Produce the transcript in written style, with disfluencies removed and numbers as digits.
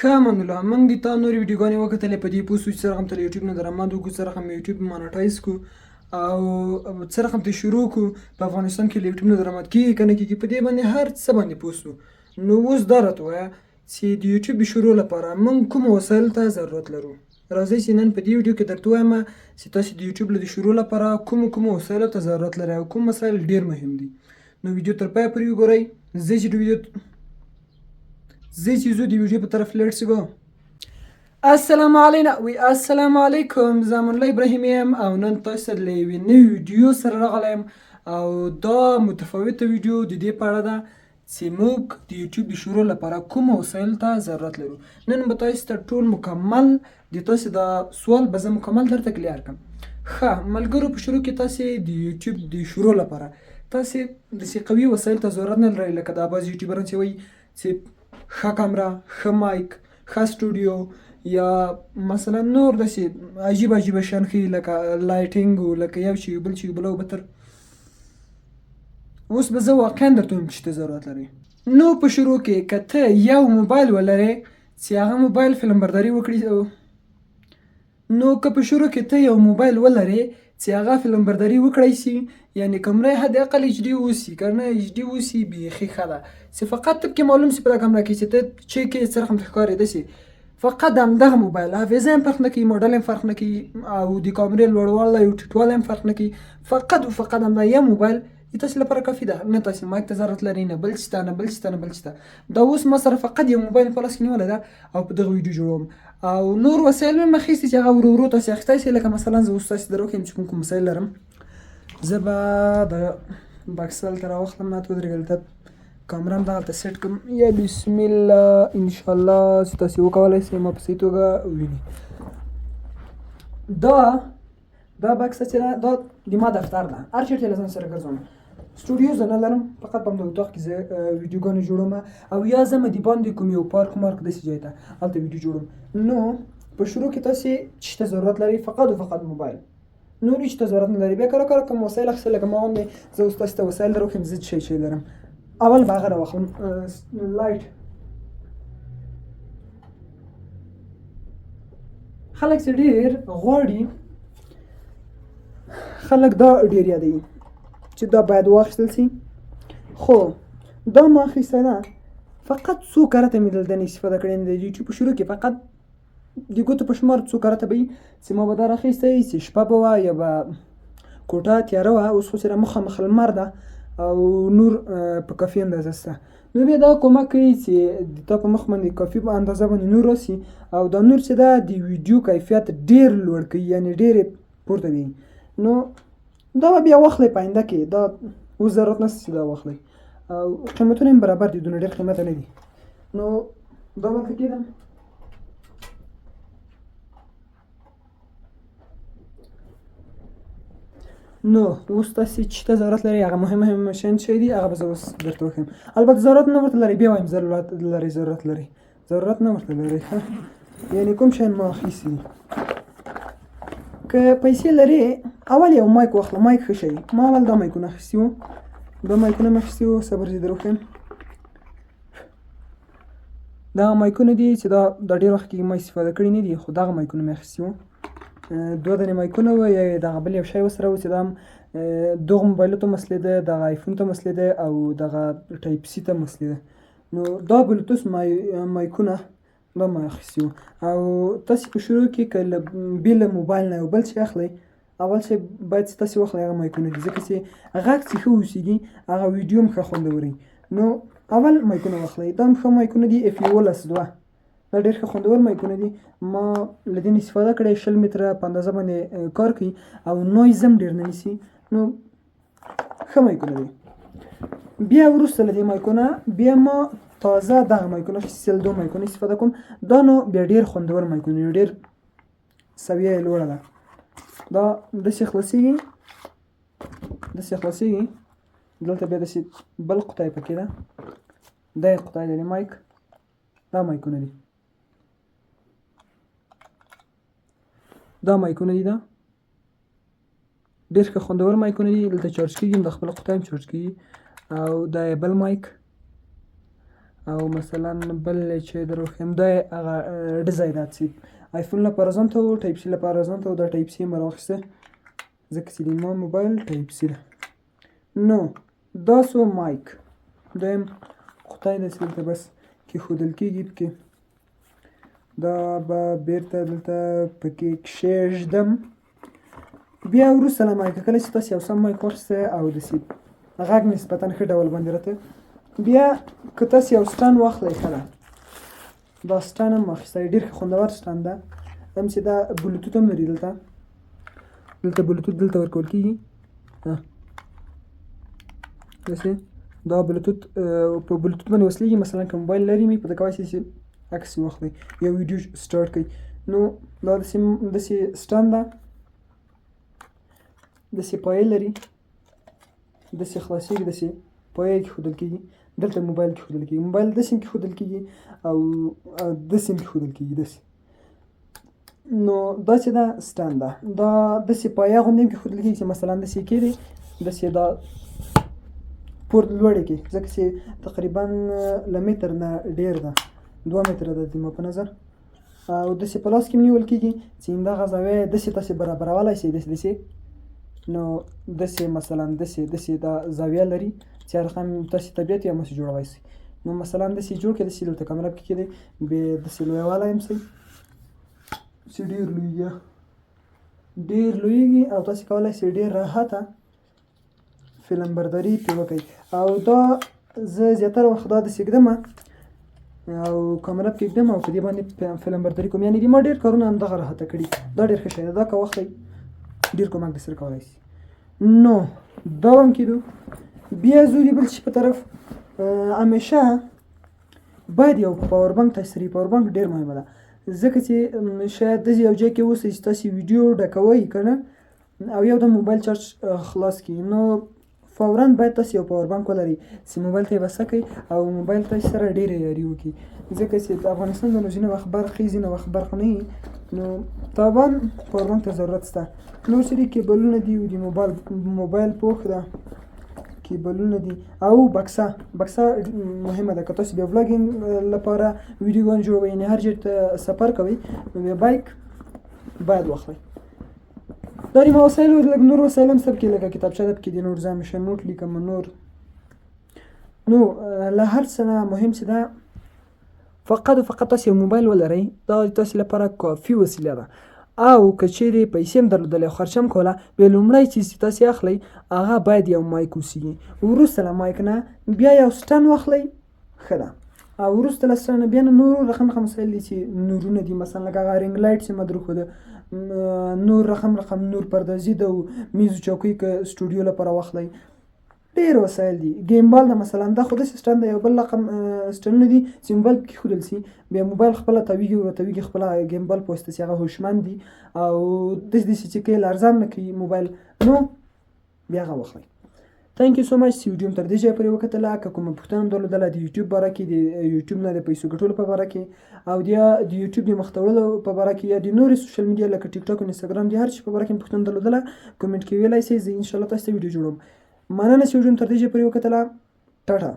ښه امان الله، موږ د تا نورې ویډیوګانې وکتلې، په دې پوه سو چې څه رقم ته له یوټیوب نه درآمد وکړو، څه رقم یوټیوب monetize کړو او څه رقم ته شروع کړو، په افغانستان کې له یوټیوب نه درآمد کیږي که نه کیږي، په دې باندې هر څه باندې پوه سو. نو اوس دا راته ووایه چې د یوټیوب د شروع لپاره موږ کومو وسایلو ته ضرورت لرو؟ راځئ چې نن په دې ویډیو کې درته ووایم چې تاسو د یوټیوب له د شروع لپاره کومو کومو وسایلو ته ضرورت لرئ او کوم وسایل ډیر مهم دي. نو ویډیو تر پایه پورې وګورئ. زه چې د ویډیو زه چې ځو د ویډیو په طرف لاړ شو. السلام علینا وی السلام علیکم، زه امان الله ابراهیم یم او نن تاسو سره له یوې نوې ویډیو سره راغلی یم او دا متفاوته ویډیو د دې په اړه ده چې موږ د یوټیوب د شروع لپاره کومو وسایلو ته ضرورت لرو. نن به تاسو ته ټول مکمل د تاسو دا سوال به زه مکمل درته clear کړم. ښه ملګرو، په شروع کې تاسو د یوټیوب د شروع لپاره تاسو داسې قوي وسایل ته ضرورت نه لرئ، لکه دا بعضې یوټیوبران چې وایي چې ښه کمره، ښه mic، ښه سټوډیو یا مثلا نور داسې عجیب عجیب شیان ښیي، لکه lighting، لکه یو شي بل شي بل او بتر. اوس به زه واقعا درته ووایم چې ته ضرورت لرې. نو په شروع کې که ته یو موبایل ولرې چې هغه موبایل فلم برداري وکړي، نو که په شروع کې ته یو موبایل ولرې چې هغه فلم برداري وکړای شي، یعنی کمره حد اقل HD اوسي، که نه HD اوسي بیخي ښه ده، چې فقط ته پکې معلوم سي په دا کمره کې چې ته چې کې څه رقم ښکارې داسې. فقط همدغه موبایل، حافظه هم فرق نه کوي، ماډل هم فرق نه کوي او د کامرې لوړوالی او ټیټوالی هم فرق نه کوي. فقط او فقط همدا یو موبایل د تاسو لپاره کافي ده. نه تاسو mic ته ضرورت لرئ، نه بل څه ته، نه بل څه ته، نه بل څه ته. دا اوس ما سره فقط یو موبایل په لاس کې نیولی ده او په دغه ویډیو جوړوم او نور وسایل مې هم اخیستي چې هغه ورو ورو تاسو اخیستی شئ. لکه مثلا زه اوس تاسو در وښیم چې کوم کوم وسایل لرم. زه به د بکس دلته راواخلم، ماته ودرېږه، دلته کامره هم دغلته set کړم. یا بسم الله، انشاءالله چې تاسو وکولای شئ ما په صحیح توګه ووینئ. دا بکس چې ده دا د ما دفتر ده، هر چېرته یې له ځان سره ګرځوم. سټوډیو زه نه لرم، فقط په همدا اتاق کې زه ویډیوګانې جوړوم او یا ځم د باندې کوم یو پارک مارک داسې ځای ته، هلته ویډیو جوړوم. نو په شروع کې تاسې چې ته ضرورت لرئ فقط او فقط موبایل، نور هیڅ ته ضرورت نه لري. بیا کله کله کوم وسایل اخیستل، لکه ما غوندې زه اوس تاسو ته وسایل در وښیم زه څه شی لرم. اول به هغه راواخلم، light. خلک چې ډېر غواړي، خلک دا ډېر یادوي چې دا باید واخیستل سي، خو دا ما اخیستی ده فقط څو کرته مې دلته نه استفاده کړې ده. د یوټیوب په شروع کې فقط د ګوتو په شمار څو کرته به وي چې ما به دا راخیستی چې شپه به وه یا به کوټه تیاره وه. اوس خو سره مخامخ لمر ده او نور په کافي اندازه شته، نو بیا دا کومک کوي چې د تا په مخ باندې کافي په اندازه باندې نور راسي او دا نور چې ده د ویډیو کیفیت ډېر لوړ کوي، یعنې ډېر یې پورته وي. نو دا به بیا واخلئ په آینده کې، دا اوس ضرورت نشته چې دا واخلئ او قیمتونه هم برابر دي، دونه ډېر قیمته نه دي. نو دا به هلته کېږدم. نو اوس تاسې چې ته ضرورت لرئ هغه مهم مهم شیان چې دي هغه به زه اوس درته وښیم. البته ضرورت نه ورته لرئ، بیا وایم ضرورت لرئ، ضرورت لرئ، ضرورت نه ورته لرئ. ښه یعنې کوم شیان ما اخیستي دي. که پیسې لرې اول یو mic واخله، mic ښه شی. ما اول دا مایکونه اخیستي وو، دا مایکونه مې اخیستي وو. صبر چې در وښیم. دا مایکونه دي چې دا ډېر وخت کېږي ما استفاده کړي نه دي، خو دغه مایکونه مې اخیستي وو. دوه دانې مایکونه وو، یو یې دغه بل یو شی ورسره و چې دا هم دغو موبایلو ته وصلېده، دغه آیفون ته وصلېده او دغه type C ته وصلېده. نو دا بلوتوث مایکونه دا ما اخیستي وو. او تاسې په شروع کې که له بې له موبایل نه یو بل شی اخلئ، اول شی باید چې تاسې واخلئ هغه مایکونه دي، ځکه چې غږ چې ښه اوسېږي هغه ویډیو هم ښه خوندوري. نو اول مایکونه واخلئ، دا هم ښه مایکونه دي، اف 11 دوه، دا ډېر ښه خوندور مایکونه دي. ما له دې نه استفاده کړې، 20 متره په اندازه باندې کار کوي او noise هم ډېر نه نیسي، نو ښه مایکونه دي. بیا وروسته له دې مایکونه بیا ما تازه دغه مایکونه اخیستل، دوه مایکونه استفاده کوم. دا نو بیا ډېر خوندور مایکونه دي، ډېر سویه یې لوړه ده. دا داسې خلاصېږي، داسې خلاصېږي، دلته بیا داسې بل قطۍ پکې ده، دا یې قطۍ لري مایک. دا مایکونه دي، دا مایکونه دي، دا ډېر ښه خوندور مایکونه دي. دلته چارج کېږي، د خپله قطۍ هم چارج کېږي. او دا یې بل مایک او مثلا بل چې دروښیم دا هغه ډیزاین ده چې آیفون لپاره ځان ته و، ټایپ سي لپاره ځان ته و. دا ټایپ سي مې راواخیسته ځکه چې د ما موبایل ټایپ سي ده. نو دا سو مایک دویم خدای داسې دلته بس کېښودل کېږي پکې. دا به بیرته دلته پکې کښېږدم. بیا وروسته له مایکه کله چې تاسې یو سم مایک واخیسته او داسې غږ نسبتا ښه ډول باندې راته، بیا که تاسې یو stand واخلئ ښه ده. دا stand هم واخیستی، ډېر ښه خوندور stand ده. هم چې دا بلوتوت هم لري، دلته دلته بلوتوت دلته ورکول کېږي. داسې دا بلوتوت په بلوتوت باندې وصلېږي. مثلا که موبایل لري مې په ده کولی شئ چې عکس یې واخلئ یو ویډیو سټارټ کړئ. نو دا داسې داسې stand ده، داسې پایې لري، داسې خلاصېږي، داسې پایې کېښودل کېږي. دلته موبایل کېښودل کېږي، موبایل داسې هم کېښودل کېږي او داسې هم کېښودل کېږي داسې. نو داسې ده stand ده. دا داسې پایه غوندې هم کېښودل کېږي چې مثلا داسې یې کېږدئ، داسې دا پورته لوړې کې، ځکه چې تقریبا له متر نه ډېر ده، 2 متره ده زما په نظر. او داسې په لاس کې هم نیول کېږي چې همدغه زاویه داسې تاسې برابرولی شئ، داسې داسې. نو داسې مثلا داسې داسې دا زاویه لري چې هر رقم تاسې طبیعت یې هماسې جوړولی شئ. نو مثلا داسې جوړ کړئ، داسې دلته کامره پکې کېږدئ، بیا داسې لویوالی هم شئ چې ډېر لویږي، ډېر لویږي او تاسې کولی شئ ډېر راحته فلم برداري پرې وکړئ. او دا زه زیاتره وخت دا داسې ږدم او کامره پکې ږدم او په دې باندې فلم برداري کوم. یعنې د ما ډېر کارونه همدغه راحته کړي. دا ډېر ښه شی دی، دا که واخلئ ډېر کومک درسره کولی شي. نو دا هم کېدو. بیا ځو د بل شي په طرف. همیشه باید یو power bank تاسې سره وي. power bank ډېر مهمه ده، ځکه چې شاید داسې یو ځای کې اوسئ چې تاسې ویډیو ډکوئ که نه او یو دم موبایل چارج خلاص کړي، نو فورا باید تاسې یو power bank ولرئ چې موبایل ته یې بسه کړئ او موبایل تاسې سره ډېره یاري وکړي. ځکه چې د افغانستان د نو ځینې وخت برق وي، ځینې وخت برق نه وي، نو طبعا power bank ته ضرورت شته. نور څه دي، کیبلونه دي، د موبایل پوښ ده، کیبلونه دي او بکسه. بکسه مهمه ده که تاسې بیا vlogging لپاره ویډیوګان جوړوئ، یعنې هر چېرته سفر کوئ نو بیا bag باید واخلئ. دا د ما وسایل وو، لږ نور وسایل هم شته پکې، لکه کتابچه ده پکې، د نور زه همیشه نوټ لیکم نور. نو له هر څه نه مهم چې ده فقط او فقط تاسې یو موبایل ولرئ، دا تاسې لپاره کافي وسیله ده. او که چیرې پیسې هم درلودلې او خرچه هم کوله، بیا لومړی چیز چې تاسې اخلئ هغه باید یو مایک اوسېږي. وروسته له مایک نه بیا یو stand واخلئ، ښه ده. او وروسته له stand نه بیا نور رقم رقم وسایل دي چې نورونه دي، مثلا لکه هغه ring light چې ما درښوده، نور رقم رقم نور پردازي ده او میز او چوکۍ که سټوډیو لپاره واخلئ، ډېر وسایل دي. gimbal ده مثلا، دا خو داسې stand ده، یو بل رقم stand ونه دي چې موبایل پکې ښودل سي، بیا موبایل خپله تاویږي او راتاویږي خپله gimbal په واسطه چې هغه هوشمند دي او داسې داسې چې که یې لړزان نه کوي موبایل، نو بیا هغه واخلئ. Thank you so much چې ویډیو تر دې ځایه پورې وکتله. که کومه پوښتنه مو درلودله د یوټیوب باره کې، د یوټیوب نه د پیسو ګټلو په باره کې او د یوټیوب د مخته وړلو په باره کې یا د نورې social media لکه ټیک ټاک او انستګرام د هر شي په باره کې مو پوښتنه درلودله، comment کې ویلی شئ، زه انشاءالله تاسو ته ویډیو جوړوم. مننه چې ویډیو تر دې ځایه پورې وکتله. ټاټا.